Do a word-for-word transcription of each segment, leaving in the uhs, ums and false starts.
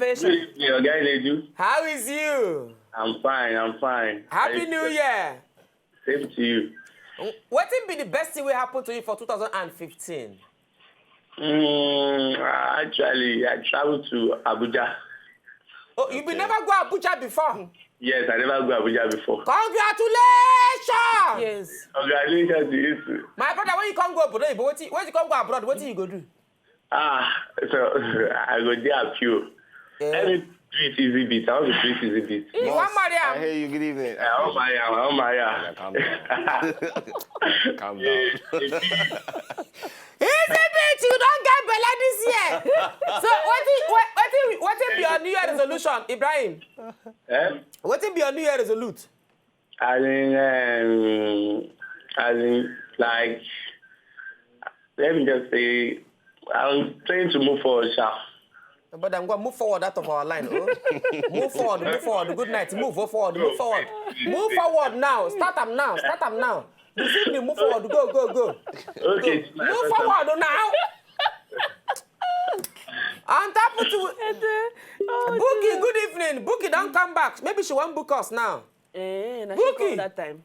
Patient. Good evening, Oga Inedu. How is you? I'm fine, I'm fine. Happy New Year. Same to you. Wetin be the best thing wey happen to you for two thousand and fifteen? Mm, actually, I traveled to Abuja. Oh, you bin never go Abuja before? Yes, I never go Abuja before. Congratulations! Yes. Congratulations to you too. My brother, when you come go abroad, but wetin, when you come go abroad, wetin you go do? Ah, so I go there a few. Let me do it easy bit. I want to do it easy bit. You wan marry I am? Hear you. Good evening. I want marry am. I want marry am. Calm down. Calm down. Easy bit, you don get belle this year. So wetin, wait- wetin, wetin be your New Year resolution, Ibrahim? Eh? Wetin be your New Year resolution? As in, um, as in, like, let me just say, I'm trying to move forward, sha. But I'm gonna move forward out of our line. Oh. Move forward, move forward. Good night. Move forward, move forward. Move forward now. Start am now. Start am now. This evening, move forward. Go, go, go. Okay, Move forward now. On top of to Bookie, good evening. Bookie don come back. Maybe she wan book us now. Eh, na she Bookie. Call that time.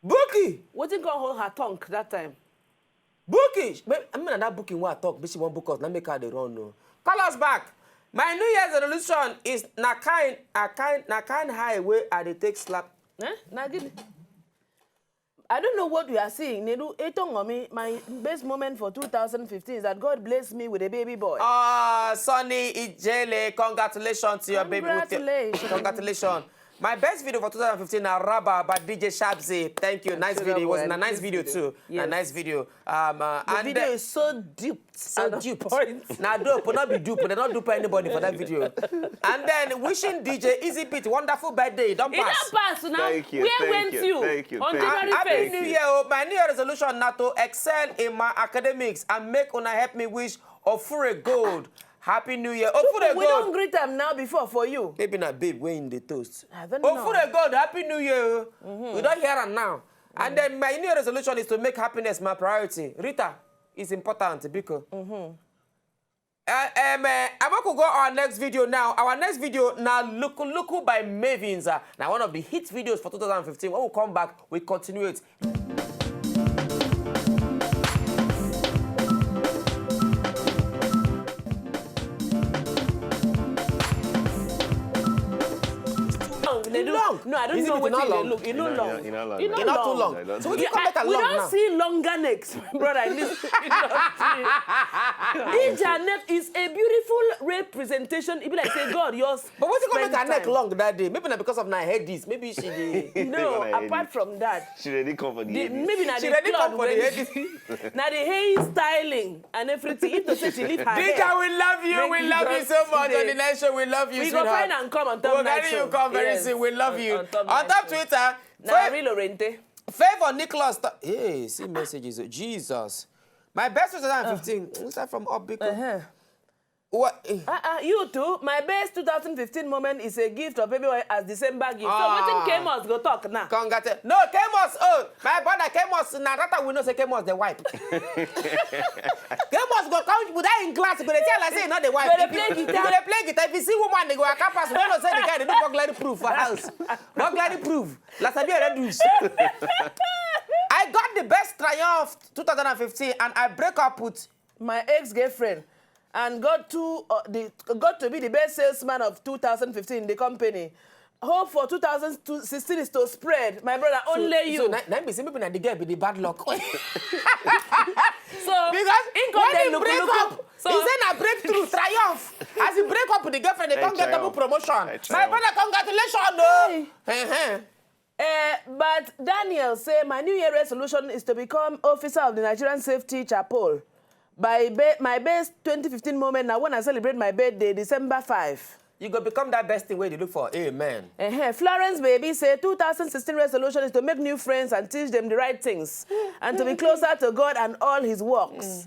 Bookie, Wetin come hold her tongue that time? Bookie. Sh- Maybe, I mean, na that Bookie wey I talk. Maybe she wan book us. Na make her dey run o. Call us back. My New Year's resolution is na kind, a kind, na kind high wey I dey take slap. Eh? Na gini? I don't know what you are seeing. Nedu, Eto Ngomi, my best moment for two thousand fifteen is that God blessed me with a baby boy. Ah, Sonny Ijele, congratulations to your baby. With your- Congratulations. Congratulations. My best video for two thousand fifteen na Raba by D J Shabzy. Thank you. Nice Sure, video. It was well, a nice this video video. Too. A Yes. Nice video. Um, uh, The and video then- is so duped. So and on duped. Point. Na dupe, not be dupe. They don't dupe anybody for that video. And then wishing D J Easy Beat wonderful birthday. Don't It pass. don't pass now. Thank you, Where thank went you, you? thank you, On thank you, January thank Happy first. New you. Year! Oh, my New Year resolution now to excel in my academics and make una help me wish Ofure Gold Happy New Year. Ofure We don't Gold. Greet them now before for you. Maybe na babe wey in the toast. I don't know. Ofure Gold, Happy New Year. Oh. We don't hear am now. And then my New Year resolution is to make happiness my priority. Rita, it's important, biko. Uh, um, uh, I want to go our next video now. Our next video now, Luku Luku by Mavins. Uh, now one of the hit videos for two thousand fifteen. When we come back, we continue it. Long. They do. Long. No, I don't Is it know not what they long? look. You know You long. know, you know long. You know It's not too long. long. So we can make a We long don't now. See longer necks, my brother. In this industry. D J Anek is a beautiful representation. It be like say God, yours. But what you gonna make spend her neck time. Long that day? Maybe not because of my head this. Maybe she dey. No, Gonna head apart from that, She ready come for the, the, head. Maybe na She the ready come cloth for the wey head. Na the hair styling and everything. If to say she leave her Dija, hair, we love you. make We you love you just so much. stay. We go sweetheart. find and come on top We'll night carry you show. Come very Yes. Soon. We love On- you. on top On night top show. Twitter, Na Fa- real Orente. Favor Nicholas. Th- hey, see messages. Oh, Jesus. My best two thousand fifteen. Is that from Up Big? Uh-huh. What? Eh, Uh, uh, you too. My best two thousand fifteen moment is a gift of baby oil as December gift. So Ah. Wetin Kemos go talk now? Congrats. No, Kemos. Oh, my brother Kemos. Now that time we know say Kemos the wipe. Kemos go come with that in class. Go dey tell us say not the wipe. Go dey play guitar. Go dey play guitar. If you see woman, they go a campus. We know say the guy they do burglary proof for house. Burglary proof. Last time you read this. I got the best triumph two thousand fifteen, and I break up with My ex-girlfriend and got to uh, the got to be the best salesman of two thousand fifteen in the company. Hope for two thousand sixteen is to spread, my brother. Only you. So na, na be say maybe na the girl be the bad luck. Because So, in when dey he look, break look, up, so he say na breakthrough, triumph. As he break up, the girlfriend they Hey, come get double triumph. Promotion. Hey, My triumph. Brother, congratulations, no. Hey, hey. Uh, but Daniel say my New Year resolution is to become officer of the Nigerian Safety Chapel. By be- my best twenty fifteen moment now when I celebrate my birthday, December five. You go become that best thing where you look for. Amen. Uh-huh. Florence Baby say two thousand sixteen resolution is to make new friends and teach them the right things and to be closer to God and all his works.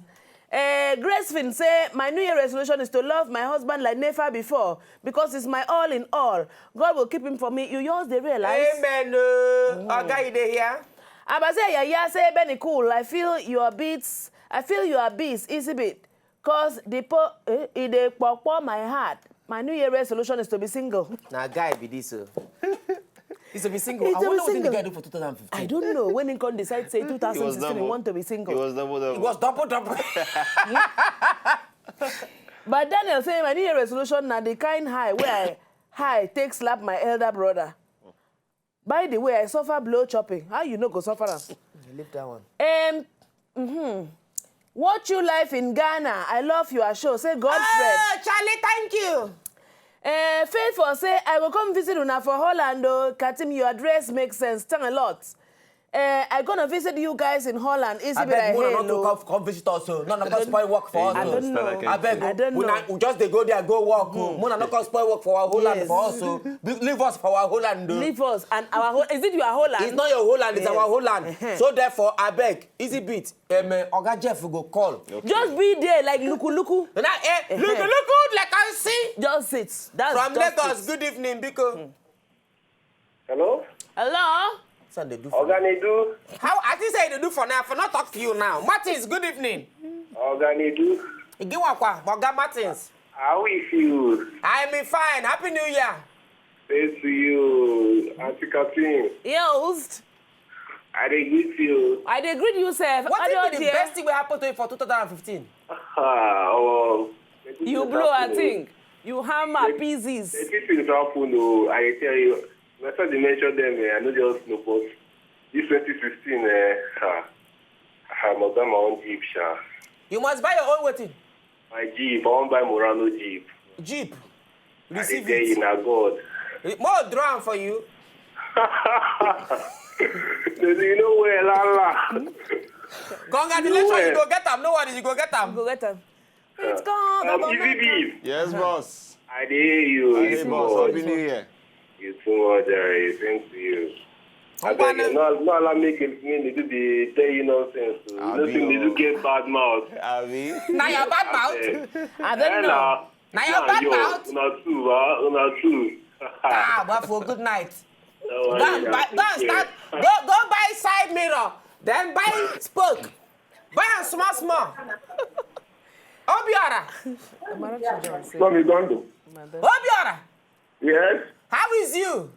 Uh, Grace Finn say my New Year resolution is to love my husband like never before because he's my all in all. God will keep him for me. You yours they realize. Amen. Oh. Oga, you dey here? Abase Yaya say Benny Cool, I feel your beats. I feel your beats, easy beat. Cause the po eh, it dey pokpo my heart. My New Year resolution is to be single. Na guy be this o. He's to be single. He's I to be wonder what the single. guy do for two thousand fifteen. I don't know when he come decide say He was two thousand sixteen he double. Want to be He single. was double He double. was double double. But Daniel say my New Year resolution na the kind high where I high take slap my elder brother. By the way, I suffer blow chopping. How you no go suffer am? Leave that one. Um, mm-hmm. Watch you live in Ghana. I love your show. Say Godfred. Oh, Charlie, thank you. Uh, Faith for say I will come visit una for Holland. Oh, Katim, your address makes sense. Thank a lot. Uh, I gonna visit you guys in Holland. Easy I be beg like Mona hey, not to no. come, come visit us. So. No, no, come spoil work for us. I So. don't know. I beg. I Oh. don't We, know. na- we just dey go there, go work. Oh. Mona not come spoil work for our Holland Yes. for us. So. Be- leave us for our Holland. Oh. Leave us and our whole. Is it your Holland? It's not your Holland, it's Yes. our Holland. Uh-huh. So therefore, I beg. Easy beat. Um, uh, Oga Jeff go call. Just be there like luku luku. Now, eh, look, look, like I see. Just sit. That's From just Lagos, it. Good evening, Biko. Hello? Hello. That's what they do for Oga Nedu, How I think say they do for now. For not talk to you now. Martins, good evening. Oga Nedu, Igiwakwa, Oga Martins. How is you? I'm fine. Happy New Year. Same to you, Auntie Kathleen. Yo, host. I dey greet you. I dey greet you, sir. What How is do the you best thing will happen to you for two thousand fifteen? Ah, oh, You blow a thing. You hammer pieces. Plenty things happen o. I tell you, as I dey mention them, eh, I no just know, but this twenty sixteen, eh, ah, I must buy my own jeep, sha. You must buy your own wetin? My jeep, I wan buy Murano jeep. Jeep. I dey Receive tell you, it. Na God. Re- More draw am for you. They say you know where, la la. Congratulations, Where? You go get am. No worry, you go get You am. go get am. It's gone. Um, Easy Beef, Yes, boss. I dey hear you. Hey, It's too boss. much. Happy New Year. It's too much, Jerry. Same to you. I Ngwa beg you, no, no allow make me dey do the tell you nonsense. O. You know Abi say they do o. Get bad mouth. Abi. Now your bad mouth. Eh, I don't eh, know. na. Now your Na bad yo, mouth. Una too, ah, una too. Ah, but for good night. No worry, Go and na buy, go and take start. care. Go, go buy side mirror. Then buy spoke. Buy a small, small. Obiora. Mami Gondo. Obiora. Yes. How is you?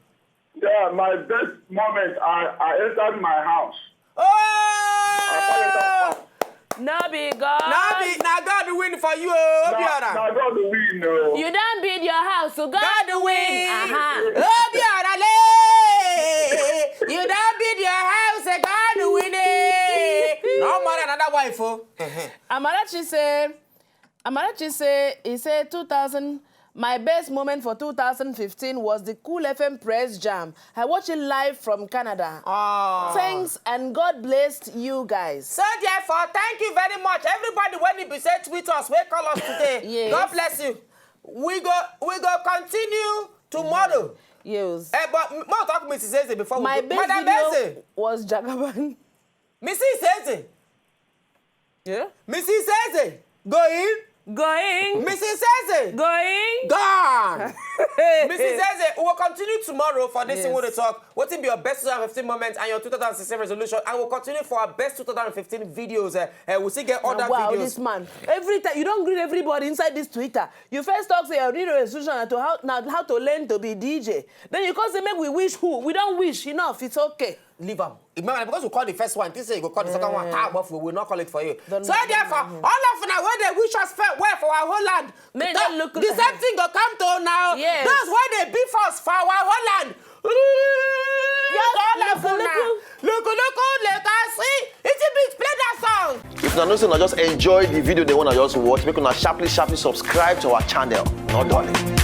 Yeah, my best moment. I, I entered my house. Oh! No be God. Now be now God win for you, oh, Obiora. Na God win, no. You don't build your house, so God, God win. Uh-huh. Obiora le. You don't build your house, eh, God win. Eh. No more another wife, oh. Amarachi say, Amarachi say, he say two thousand. My best moment for two thousand fifteen was the Cool F M Press Jam. I watch it live from Canada. Oh. Thanks and God blessed you guys. So therefore, thank you very much, everybody. When you be say tweet us, we call us today. Yes. God bless you. We go, we go continue tomorrow. Yes. Eh, but m- more talk, Missus Eze before we My go. best Madam video Eze, was Jagaban. Missus Eze, Yeah. Missus Eze, going. Going. Missus Eze, Going. gone. Missus Eze, we will continue tomorrow for this thing we dey Yes. talk. What will be your best two thousand fifteen moments and your two thousand sixteen resolution? And we'll continue for our best two thousand fifteen videos. Uh, uh, we'll still get other Wow, videos. This man. Every time you don't greet everybody inside this Twitter. You first talk say your new resolution na to how na how to learn to be D J. Then you come say make we wish who? We don't wish enough. It's okay. Leave am. Remember, because we call the first one, this say you go call the second one. Ah, but we will not call it for you. Don't So look therefore, at me. All of una wey dey wish us fair well for our Holland. May the, not look the like same thing go come to now. Yes. Those wey dey beef us for our Holland. Just All of look, una. look. Look, look, look, look, I see. It's a bit play that song. If una know say una just enjoy the video they wanna just watch, make una sharply, sharply subscribe to our channel. No darling.